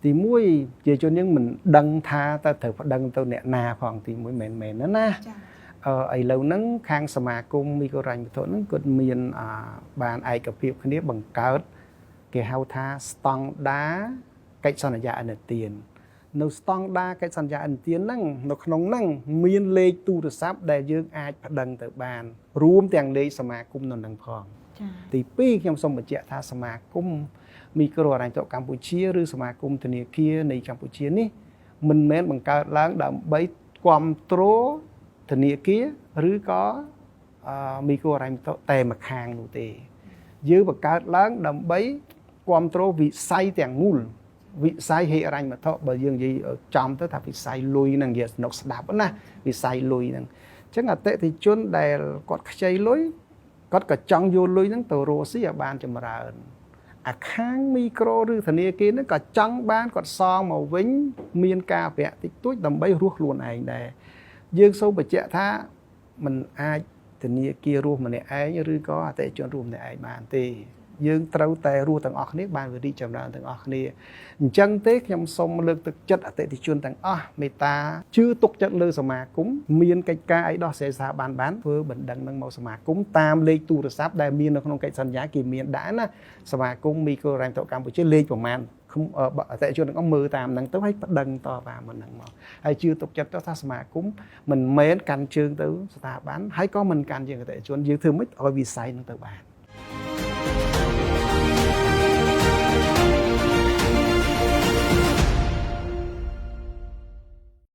ទី1ប្រជាជនយើងមិនដឹងថាតើត្រូវប្តឹងទៅអ្នកណាផងទី1មែនមែនណាណា ចា អឺឥឡូវហ្នឹងខាងសមាគមមីក្រូហិរញ្ញវត្ថុហ្នឹងគាត់មានបានឯកភាពគ្នាបង្កើតគេហៅថាស្តង់ដាកិច្ចសន្យាឥណទាននៅស្តង់ដាកិច្ចសន្យាឥណទានហ្នឹងនៅក្នុងហ្នឹងមានលេខទូរស័ព្ទដែលយើងអាចប្តឹងទៅបាន រួមទាំងលេខសមាគមនៅនឹងផង ចា ទី2ខ្ញុំសូមបញ្ជាក់ថាសមាគមមីក្រូហិរញ្ញវត្ថុកម្ពុជាឬសមាគមធនាគារនៃកម្ពុជានេះមិនមែនបង្កើតឡើងដើម្បីគ្រប់គ្រងធនាគារឬក៏មីក្រូហិរញ្ញវត្ថុតែម្ខាងនោះទេយើងបង្កើតឡើងដើម្បីគ្រប់គ្រងវិស័យទាំងមូលវិស័យហិរញ្ញវត្ថុបើយើងនិយាយចំទៅថាវិស័យលុយហ្នឹងនិយាយស្នុកស្ដាប់ណាវិស័យលុយហ្នឹងអញ្ចឹងអតិថិជនដែលគាត់ខ្ចីលុយគាត់ក៏ចង់យកលុយហ្នឹងទៅរកស៊ីឲ្យបានចម្រើនអាខាងមីក្រូឬធនាគារហ្នឹងក៏ចង់បានគាត់សងមកវិញមានការប្រាក់តិចតួចដើម្បីរស់ខ្លួនឯងដែរយើងសូមបញ្ជាក់ថាมันអាចធនាគាររស់ម្នាក់ឯងឬក៏អតិថិជនរស់ម្នាក់ឯងបានទេយើងត្រូវតែរស់ទាំងអស់គ្នាបានវិរិយចម្រើនទាំងអស់គ្នាអញ្ចឹងទេខ្ញុំសូមលើកទឹកចិត្តអតិថិជនទាំងអស់មេត្តាជឿទុកចិត្តលើសមាគមមានកិច្ចការអីដោះស្រាយស្ថាប័នបានធ្វើបណ្ដឹងនឹងមកសមាគមតាមលេខទូរស័ព្ទដែលមាននៅក្នុងកិច្ចសន្យាគេមានដាក់ណាសមាគមមីក្រូហិរញ្ញវត្ថុកម្ពុជាលេខប្រមាណអតិថិជនទាំងអស់មើលតាមហ្នឹងទៅហើយប្តឹងតតាមហ្នឹងមកហើយជឿទុកចិត្តទៅថាសមាគមមិនមែនកាន់ជើងទៅស្ថាប័នហើយក៏មិនកាន់ជើងអតិថិជនយើងធ្វើម៉េចឲ្យវិស័យហ្នឹងទៅបាន។